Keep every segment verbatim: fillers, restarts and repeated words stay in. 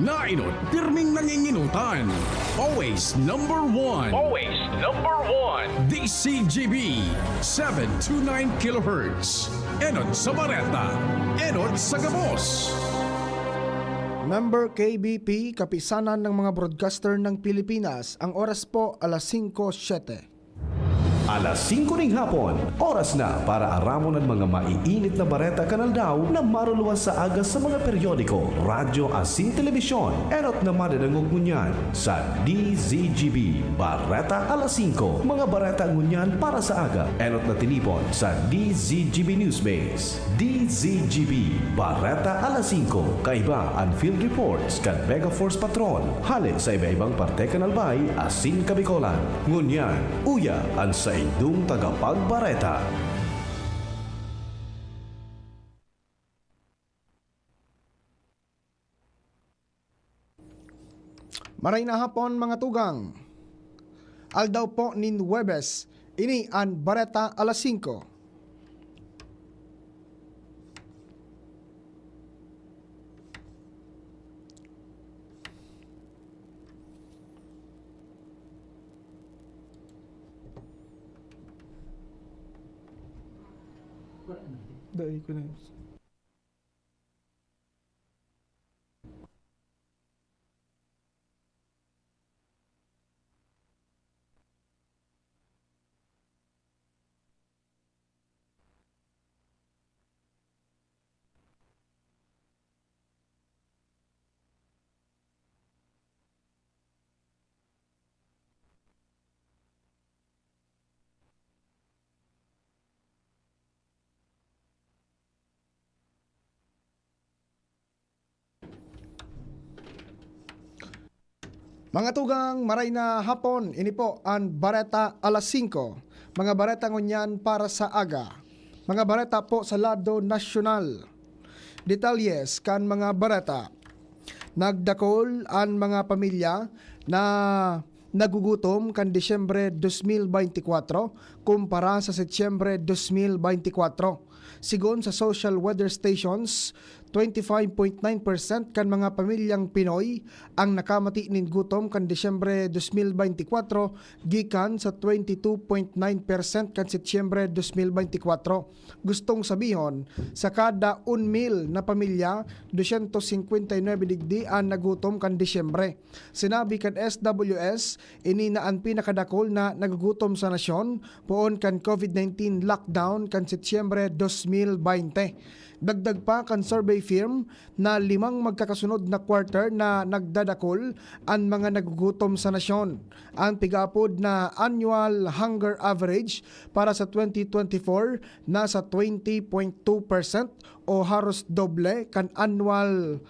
Nainot, pirming nanginginutan. Always number one. Always number one. D C G B, seven two nine kilohertz. Enot sa Bareta. Enot sa Gabos. Member K B P, Kapisanan ng mga Broadcaster ng Pilipinas, ang oras po alas singko siyete. Alas singko ning hapon, oras na para aramon an mga maiinit na bareta kan aldaw na maruluwas sa aga sa mga periodiko, radyo asin telebisyon. Enot na madadangog ngunyan sa D Z G B Bareta Alas Singko. Mga bareta ngunyan para sa aga, enot na tinipon sa D Z G B Newsbase. D Z G B Bareta Alas Singko. Kaiba an field reports kan Mega Force Patrol hale sa iba-ibang parte kan Albay asin Kabicolan. Ngunyan, uya an saindong tagapagbareta. Maray na hapon, mga tugang. Aldaw po nin Huwebes, ini an Bareta Alas Singko. Dai ko na. Mga tugang, maray na hapon. Ini po an Bareta Alas Singko. Mga bareta ngunyan para sa aga. Mga bareta po sa lado nasyonal. Detalles kan mga bareta. Nagdakul an mga pamilya na nagugutom kan Disyembre dos mil beintikwatro kumpara sa Setyembre dos mil beintikwatro. Sigon sa Social Weather Stations, twenty five point nine percent kan mga pamilyang Pinoy ang nakamati nin gutom kan Disyembre dos mil beintikwatro gikan sa twenty two point nine percent kan Setyembre dos mil beintikwatro. Gustong sabihon, sa kada un mil na pamilya, dosyentos singkwenta y nuebe digdi an nagutom kan Disyembre. Sinabi kan S W S, ini na an pinakadakul na nagugutom sa nasyon poon kan COVID nineteen lockdown kan Setyembre dos mil baynte. Dagdag pa kan survey firm na limang magkakasunod na quarter na nagdadakul an mga nagugutom sa nasyon. An pigaapod na annual hunger average para sa twenty twenty-four nasa twenty point two percent o haros doble kan annual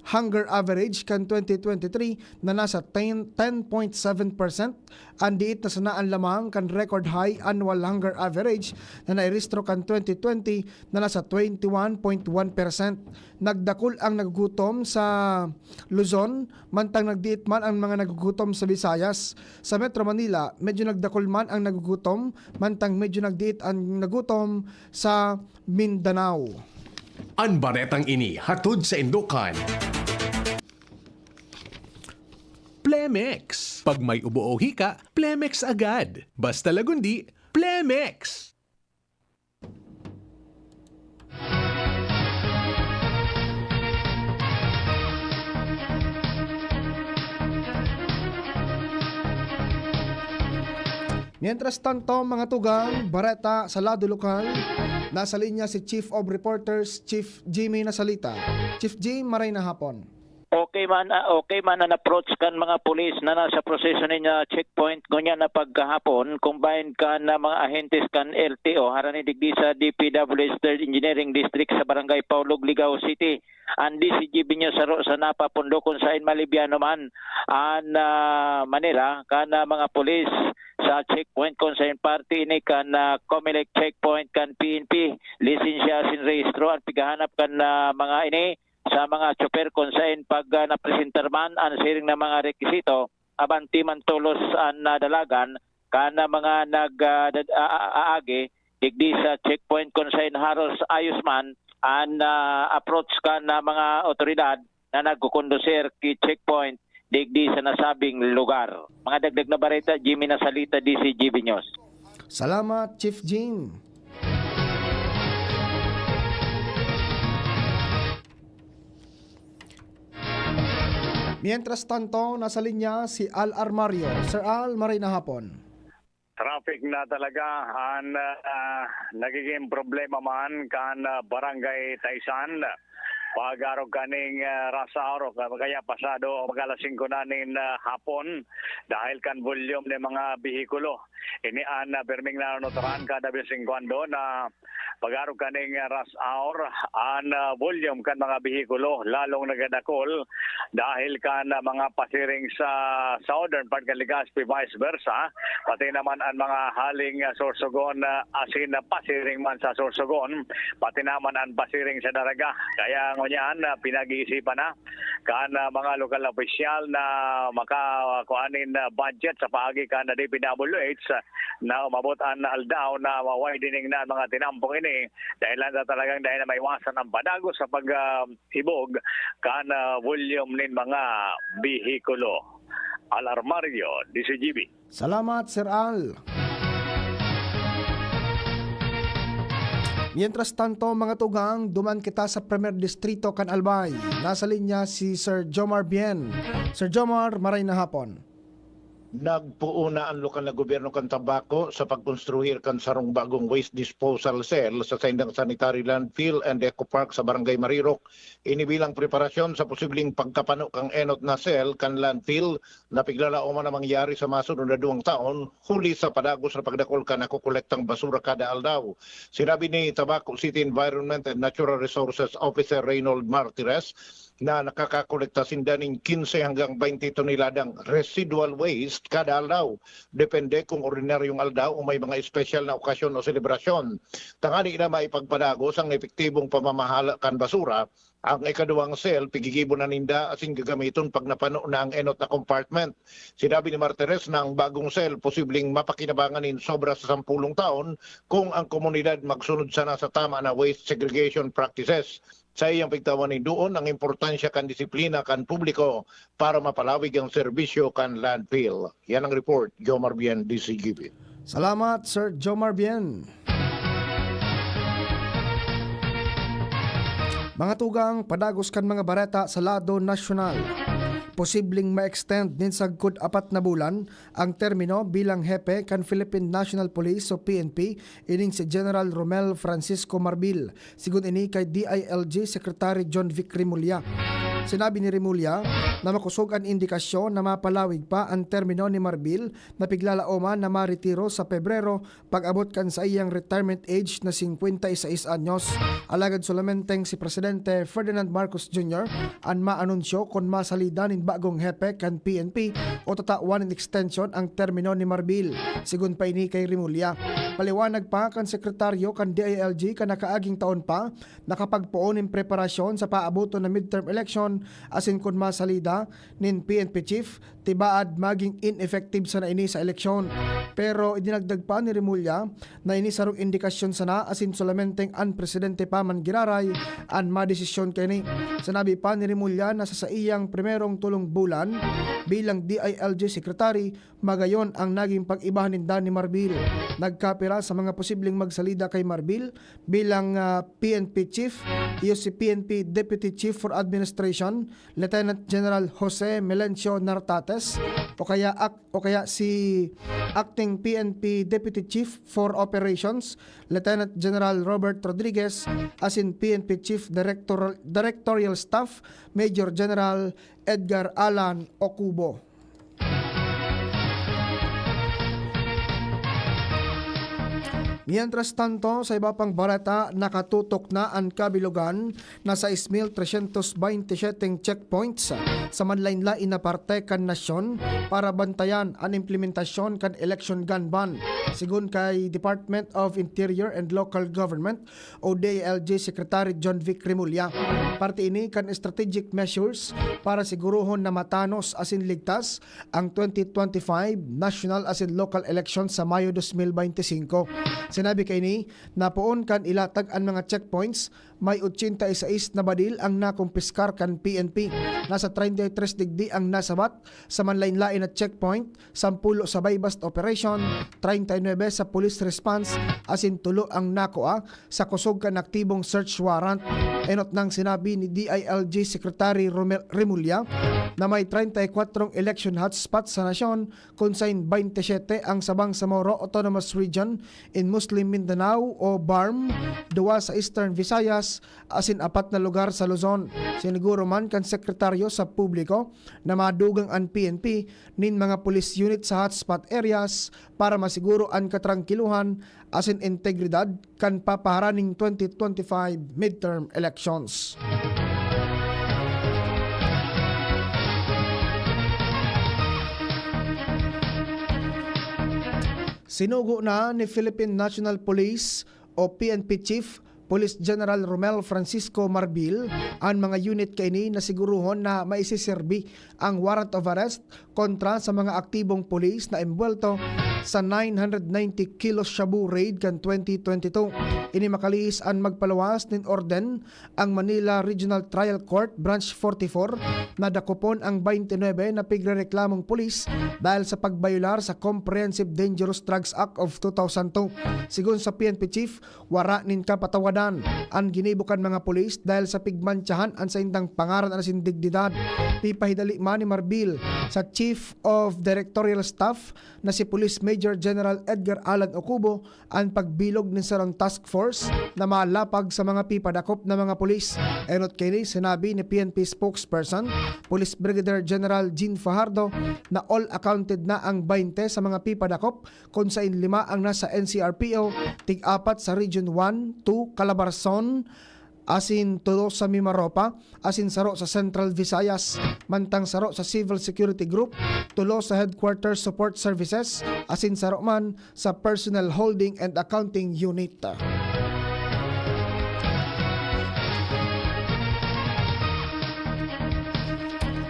hunger average kan twenty twenty-three na nasa ten, ten point seven percent. An diit na sanaan lamang kan record high annual hunger average na nairehistro kan twenty twenty na nasa twenty one point one percent. Nagdakul ang nagugutom sa Luzon, mantang nagdiit man ang mga nagugutom sa Visayas. Sa Metro Manila, medyo nagdakul man ang nagugutom, mantang medyo nagdiit ang nagutom sa Mindanao. An baretang ini hatod saindo kan Plemex. Pag may ubo o hika, Plemex agad. Basta lagundi, Plemex! Mientras tanto, mga tugang, bareta sa lado lokal, nasa linya si Chief of Reporters, Chief Jimmy Nasalita. Chief Jim, maray na hapon. Okay man, ah, okay man an approach kan mga pulis na nasa proseso nin, ah, checkpoint ngunyan na pagkahapon, combined kan, ah, mga ahentes kan L T O harani digdi sa D P W H Third Engineering District sa Barangay Paulog, Ligao City. An D Z G B News saro sa napapundo kun saen malibyano man an, ah, manera kan, ah, mga pulis sa checkpoint kun saen parte ini kan, ah, Comelec checkpoint kan P N P. Lisensya asin rehistro an pighahanap kan, ah, mga ini sa mga tsoper kun saen pag, ah, napresentar man an siring na mga rekisito, abanti man tolos an nadalagan kan, ah, mga nag, ah, dad-, a-, a-, aagi digdi sa checkpoint kun saen haros ayos man an, ah, approach kan, ah, mga awtoridad na nagkukondusir ki checkpoint digdi sa nasabing lugar. Mga dagdag na bareta, Jimmy Nasalita, D C G B News. Salamat, Chief Jim. Mientras tanto, nasa linya si Al Armario. Sir Al, maray na hapon. Traffic na talaga an, ah, nagiging problema man kan, ah, Barangay Taisan. Pag-arog kaning, ah, rush hour o ka-, kaya pasado mag alas singko na nin, ah, hapon dahil kan volume nin mga behikulo. Ini an, ah, pirming nanunuturan kada bes en kuando na pag-arog kaning, ah, rush hour, an, ah, volume kan mga behikulo lalong nagadakol dahil kan, ah, mga pasiring sa southern part kan Legazpi, vice versa, pati naman an mga haling, ah, Sorsogon, ah, asin, ah, pasiring man sa Sorsogon, pati naman an pasiring sa Daraga. Kaya ngunyan, ah, pinag-iisipan na kan, ah, mga lokal na opisyal na maka-, kuan nin, ah, budget sa paagi kan D P W H, ah, na umabot an aldaw na ma-widening na an mga tinampong ini, dahilan sa talagang dai na maiwasan an padagos sa pag, ah, ibog kan, ah, volume nin mga behikulo. Al Armario, D C G B. Salamat, Sir Al. Mientras tanto, mga tugang, duman kita sa Primer Distrito kan Albay. Nasa linya si Sir Jomar Bien. Sir Jomar, maray na hapon. Nagpoon na an lokal na gobyerno kan Tabaco sa pagkonstruhir kan sarong bagong waste disposal cell sa saindang sanitary landfill and eco park sa Barangay Marirok. Ini bilang preparasyon sa posibleng pagkapano kan enot na cell kan landfill na piglalaoman na mangyari sa masunod na duwang taon, huli sa padagos na pagdakul kan nakokolektang basura kada aldaw. Sinabi ni Tabaco City Environment and Natural Resources Officer Reynold Martires na nakakakolekta sinda nin quince hanggang twenty toneladang residual waste kada aldaw, depende kung ordinaryong aldaw o may mga espesyal na okasyon o selebrasyon. Tangani na maipagpadagos ang epektibong pamamahala kan basura, ang ikaduwang cell, pigigibo na ninda asin gagamiton pag napano na ang enot na compartment. Sinabi ni Martires na ang bagong cell posibleng mapakinabangan nin sobra sa sampulong taon kung ang komunidad magsunod sana sa tama na waste segregation practices. Sa iyang pigtawan nin duon ang importansya kan disiplina kan publiko para mapalawig ang serbisyo kan landfill. Yan ang report, Jomar Bien, D C G B. Salamat, Sir Jomar Bien. Mga tugang, padagos kan mga bareta sa lado nasyonal. Posibleng ma-extend nin sagkod apat na bulan ang termino bilang hepe kan Philippine National Police o P N P, ining si General Romel Francisco Marbil, sigon ini kay D I L G Secretary John Vic Remulla. Sinabi ni Remulla na makosog an indikasyon na mapalawig pa an termino ni Marbil na piglalaoman na maretiro sa Pebrero pag-abot kan saiyang retirement age na singkwenta y seis anyos. Alagad solamenteng si Presidente Ferdinand Marcos Junior an maanunsyo kun masalida nin bagong hepe kan P N P o tatawan nin extension ang termino ni Marbil, sigon pa ini kay Remulla. Paliwanag pa kan sekretaryo kan D I L G kan nakaaging taon pa, nakapagpoon nin preparasyon sa paaboton na midterm election asin kun masalida nin P N P chief, tibaad maging ineffective sana ini sa eleksyon. Pero idinagdag pa ni Remulla na ini sarong indikasyon sana asin solamenteng an presidente pa man giraray an madesisyon kaini. Sinabi pa ni Remulla na sa saiyang primerong tolong bulan bilang D I L G secretary, magayon ang naging pag-iba ninda ni Marbil. Nagkapira sa mga posibleng magsalida kay Marbil bilang, ah, P N P chief, iyo si P N P Deputy Chief for Administration, Lieutenant General Jose Melencio Nartates, o kaya ak-, o kaya si Acting P N P Deputy Chief for Operations, Lieutenant General Robert Rodriguez, asin P N P Chief Director-, Directorial Staff, Major General Edgar Alan Ocubo. Mientras tanto, sa iba pang bareta, nakatutok na an kabilogan na sais mil tresyentos baynte siyete checkpoints sa manlain-lain na parte kan nasyon para bantayan an implementasyon kan election gun ban. Sigon kay Department of Interior and Local Government o D I L G Secretary John Vic Remulla, parte ini kan strategic measures para sigurohon na matanos asin ligtas ang twenty twenty-five national asin local election sa Mayo dos mil baynte singko. Sinabi kaini na poon kan ilatag an mga checkpoints May ochenta y seis na badil ang nakumpiskar kan P N P. Nasa treinta y tres digdi ang nasabat sa manlain-lain na checkpoint, sampulo sa buy-bust operation, treinta y nuebe sa police response, asin tulo ang nakua sa kusog kan aktibong search warrant. Enot nang sinabi ni D I L G Secretary Romel Remulla na may treinta y kuwatrong election hotspots sa nasyon, kun sain baynte siyete ang sa Bangsamoro Autonomous Region in Muslim Mindanao o BARMM, duwa sa Eastern Visayas, asin apat na lugar sa Luzon. Siniguro man kan sekretaryo sa publiko na madugang an P N P nin mga police unit sa hotspot areas para masiguro an katrangkiluhan asin integridad kan papaharaning twenty twenty-five midterm elections. Sinugo na ni Philippine National Police o P N P Chief Police General Romel Francisco Marbil an mga unit kaini na siguruhon na maiseserbi ang warrant of arrest kontra sa mga aktibong pulis na embuwelto sa nine hundred ninety kilos shabu raid kan twenty twenty-two. Ini makalihis an magpaluwas nin orden ang Manila Regional Trial Court Branch forty-four na dakopon ang twenty-nine na pigrereklamong pulis dahil sa pagbayolar sa Comprehensive Dangerous Drugs Act of two thousand two. Sigon sa P N P Chief, wara nin kapatawadan an ginibo kan mga pulis dahil sa pigmantsahan an saindang pangaran asin dignidad. Pipahidali man ni Marbil sa Chief of Directorial Staff na si Police Major General Edgar Alan Ocubo an pagbilog nin sarong task force na malapag sa mga pipadakop na mga pulis. Enot kaini, sinabi ni P N P spokesperson, Police Brigadier General Jean Fajardo, na all accounted na ang twenty sa mga pipadakop, kun sain lima ang nasa N C R P O, tig-apat sa Region one, two, Calabarzon, asin tulo sa Mimaropa, asin saro sa Central Visayas, mantang saro sa Civil Security Group, tulo sa Headquarters Support Services, asin saro man sa Personnel Holding and Accounting Unit.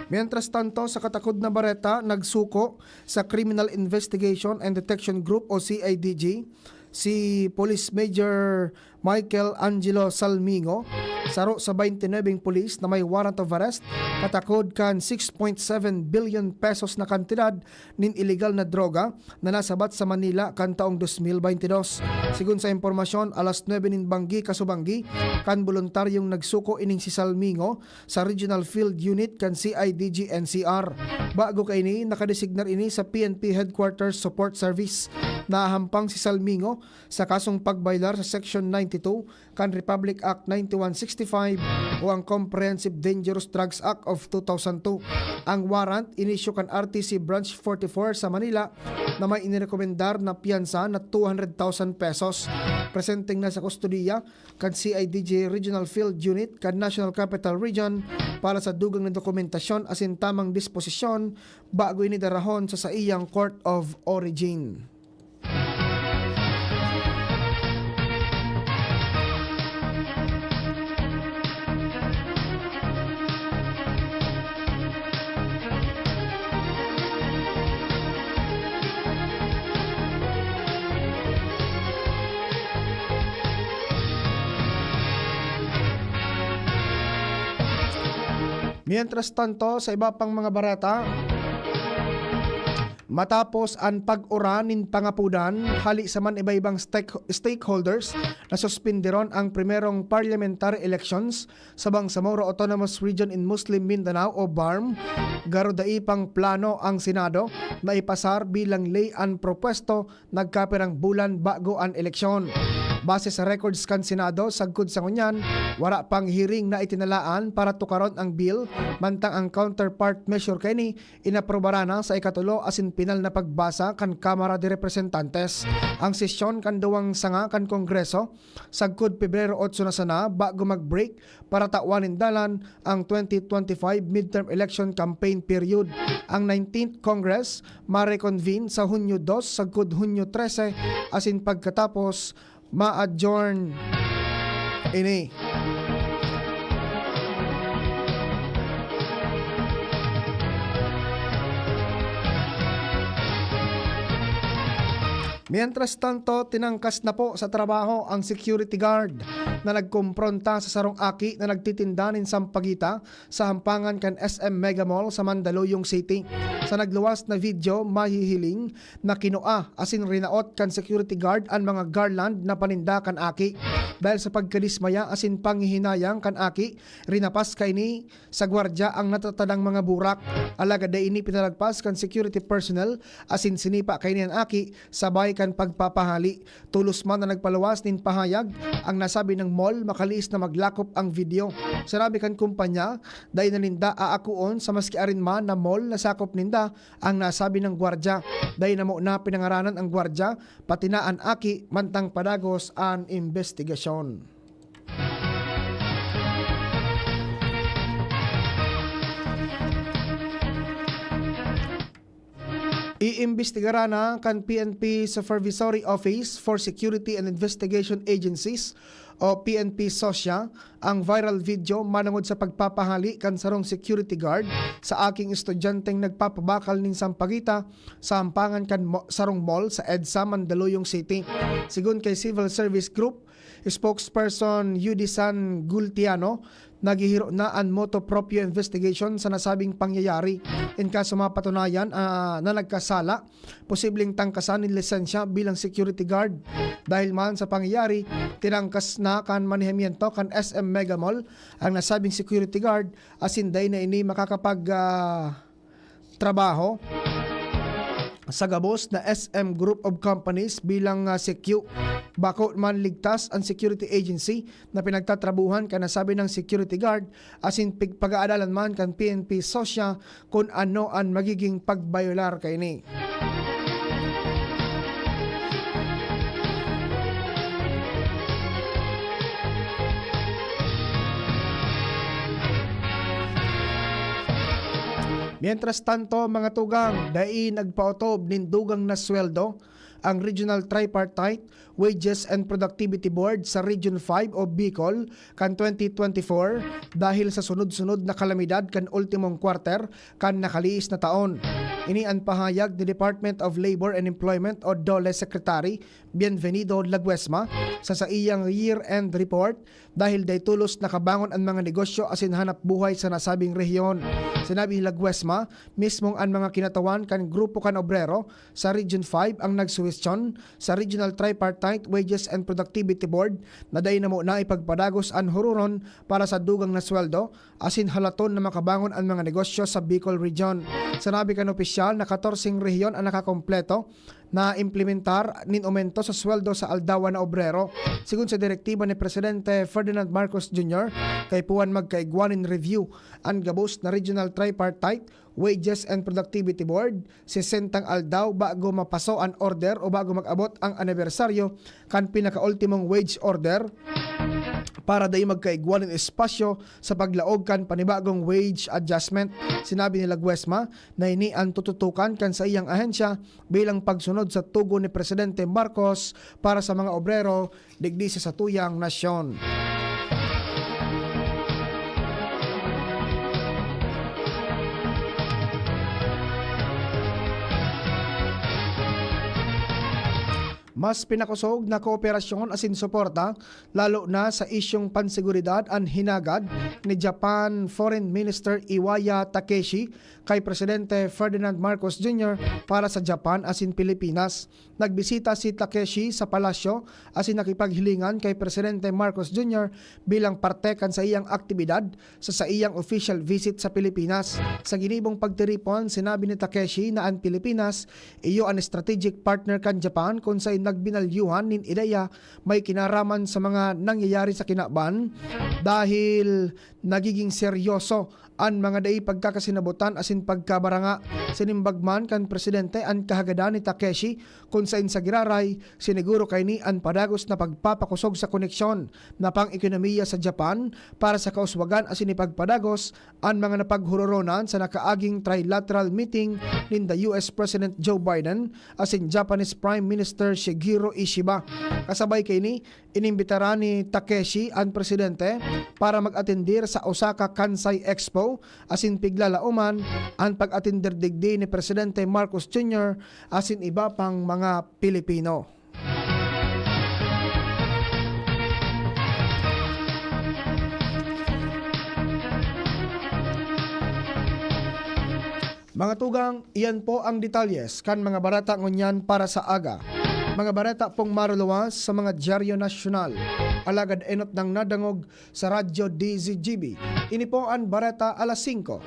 Mientras tanto, sa katakod na bareta, nagsuko sa Criminal Investigation and Detection Group o C I D G si Police Major Michael Angelo Salmingo, saro sa twenty-nine pulis na may warrant of arrest katakod kan six point seven billion pesos na kantidad nin iligal na droga na nasabat sa Manila kan taong dos mil baynte dos. Sigon sa impormasyon, alas nuebe nin banggi kasubanggi kan boluntaryong nagsuko ining si Salmingo sa Regional Field Unit kan C I D G N C R. Bago kaini, nakadesignar ini sa P N P Headquarters Support Service. Nahahampang si Salmingo sa kasong pagbayolar sa Section ninety-two kan Republic Act ninety-one sixty-five o ang Comprehensive Dangerous Drugs Act of two thousand two. Ang warrant inisyu kan R T C Branch forty-four sa Manila na may inirekomendar na piyansa na two hundred thousand pesos. Presenteng nasa kustodiya kan C I D G Regional Field Unit kan National Capital Region para sa dugang na dokumentasyon asin tamang disposisyon bago ini darahon sa saiyang court of origin. Mientras tanto, sa iba pang mga bareta, matapos an pag-uran nin pangapodan hali sa man iba-ibang stek-, stakeholders, nasuspinderon ang primerong parliamentary elections sa Bangsamoro Autonomous Region in Muslim Mindanao o BARMM. Garo dai pang plano ang Senado na ipasar bilang ley an propuesto nagkapirang bulan bago an eleksyon. Base sa records kan Senado, sagkod sa ngunyan, wara pang hearing na itinalaan para tukaron ang bill, mantang ang counterpart measure kaini inaprobaran na sa ikatulo asin pinal na pagbasa kan Kamara de Representantes. Ang sesyon kan duwang sanga kan Kongreso, sagkod Pebrero otso na sana, bago mag-break para tawan nin dalan ang twenty twenty-five midterm election campaign period. Ang nineteenth Congress mareconvene sa Hunyo dos sagkod Hunyo trese, asin pagkatapos ma-adjourn ini. Mientras tanto, tinangkas na po sa trabaho ang security guard na nagkompronta sa sarong aki na nagtitinda nin sampagita sa hampangan kan S M Mega Mall sa Mandaluyong City. Sa nagluwas na video, mahihiling na kinua asin rinaot kan security guard an mga garland na paninda kan aki. Dahil sa pagkadismaya asin panghihinayang kan aki, rinapas kaini sa gwardiya ang natatadang mga burak. Alagad dai ini pinalagpas kan security personnel asin sinipa kaini an aki sabay kan pagpapahali. Tolos man na nagpaluwas nin pahayag ang nasabing mall makaliis na maglakop ang video. Sinabi kan kumpanya, dai na ninda aakoon sa maski arin man na mall na sakop ninda ang nasabing gwardiya. Dai na mo na pinangaranan ang gwardiya, pati na an aki, mantang padagos an imbestigasyon. Iimbestigaran na kan P N P Supervisory Office for Security and Investigation Agencies o P N P SOCIA ang viral video manongod sa pagpapahali kan sarong security guard sa aking estudyanteng nagpapabakal nin sampagita sa hampangan kan mo-, sarong mall sa EDSA, Mandaluyong City. Sigon kay Civil Service Group spokesperson Yudisan Gultiano, naghihiro na an motu proprio investigation sa nasabing pangyayari. In kaso mapatunayan, ah, na nagkasala, posibleng tangkasan nin lisensya bilang security guard. Dahil man sa pangyayari, tinangkas na kan manehamiento kan S M Mega Mall ang nasabing security guard, asin dai na ini makakapag, ah, trabaho sa gabos na S M Group of Companies bilang, ah, S E C U. Bako man ligtas an security agency na pinagtatrabuhan kan nasabing security guard, asin pig-, pag-aadalan man kan P N P SOCIA kun ano an magiging pagbayolar kaini. Mientras tanto, mga tugang, dai nagpaotob nin dugang na sweldo ang Regional Tripartite Wages and Productivity Board sa Region five o Bicol kan twenty twenty-four dahil sa sunod-sunod na kalamidad kan ultimong quarter kan nakaliis na taon. Ini an pahayag ni Department of Labor and Employment o DOLE Secretary Bienvenido Laguesma sa saiyang year-end report dahil dai tolos nakabangon an mga negosyo asin hanap buhay sa nasabing rehiyon. Sinabi ni Laguesma, mismong an mga kinatawan kan grupo kan obrero sa Region five ang nagsuwestiyon sa Regional Tripartite Wages and Productivity Board na dai na mo na ipagpadagos an huroron para sa dugang na sweldo asin halaton na makabangon an mga negosyo sa Bicol Region. Sinabi kan opisyal na katorseng rehiyon an nakakompleto na implementar nin omento sa sweldo sa aldawan na obrero. Sigon sa direktiba ni Presidente Ferdinand Marcos Junior, kaipuhan magkaigwa nin review an gabos na Regional Tripartite Wages and Productivity Board, sesentang aldaw bago mapaso an order o bago mag-abot ang anibersaryo kan pinakaultimong wage order para dai magkaigwa nin espasyo sa paglaog kan panibagong wage adjustment. Sinabi ni Laguesma na ini an tututukan kan saiyang ahensya bilang pagsunod sa tugon ni Presidente Marcos para sa mga obrero digdi sa satuyang nasyon. Mas pinakosog na kooperasyon asin suporta, lalo na sa isyung panseguridad, an hinagad ni Japan Foreign Minister Iwaya Takeshi kay Presidente Ferdinand Marcos Junior para sa Japan asin Pilipinas. Nagbisita si Takeshi sa palasyo asin nakipaghilingan kay Presidente Marcos Junior bilang parte kan saiyang aktibidad sa saiyang official visit sa Pilipinas. Sa ginibong pagtiripon, sinabi ni Takeshi na an Pilipinas iyo an strategic partner kan Japan kun saen nagbinalyuhan nin ideya may kinaraman sa mga nangyayari sa kinaban dahil nagiging seryoso an mga dai pagkakasinabutan asin pagkabaranga. Sinimbag man kan presidente an kahagadan ni Takeshi, kun saen sa giraray, siniguro kaini an padagos na pagpapakosog sa koneksyon na pang-ekonomiya sa Japan para sa kauswagan asin ipagpadagos an mga napaghororonan sa nakaaging trilateral meeting ninda U S President Joe Biden asin Japanese Prime Minister Shigeru Ishiba. Kasabay kaini, inimbitaran ni Takeshi an presidente para mag-atendir sa Osaka Kansai Expo asin piglalaoman an pag-atendir digdi ni Presidente Marcos Junior asin iba pang mga Pilipino. Mga tugang, iyan po ang detalyes kan mga bareta ngunyan para sa aga. Mga bareta pong maruluwas sa mga dyaryo nasyonal, alagad enot nang nadangog sa Radyo D Z G B. Ini po an Bareta alas singko.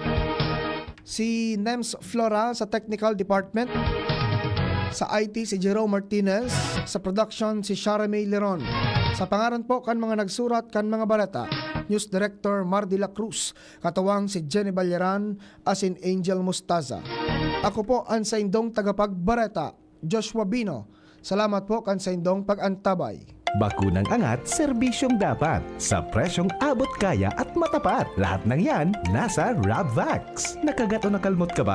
Si Nems Flora sa Technical Department, sa I T si Jerome Martinez, sa production si Shara May Leron. Sa pangaran po kan mga nagsurat kan mga bareta, News Director Mar de la Cruz, katuwang si Jenny Balleran, asin Angel Mostaza. Ako po an saindong tagapagbareta, Joshua Bino. Salamat po kan saindong pag-antabay. Bakunang angat, serbisyong dapat, sa presyong abot kaya at matapat. Lahat ng yan, nasa Rabvax. Nakagat o nakalmot ka ba?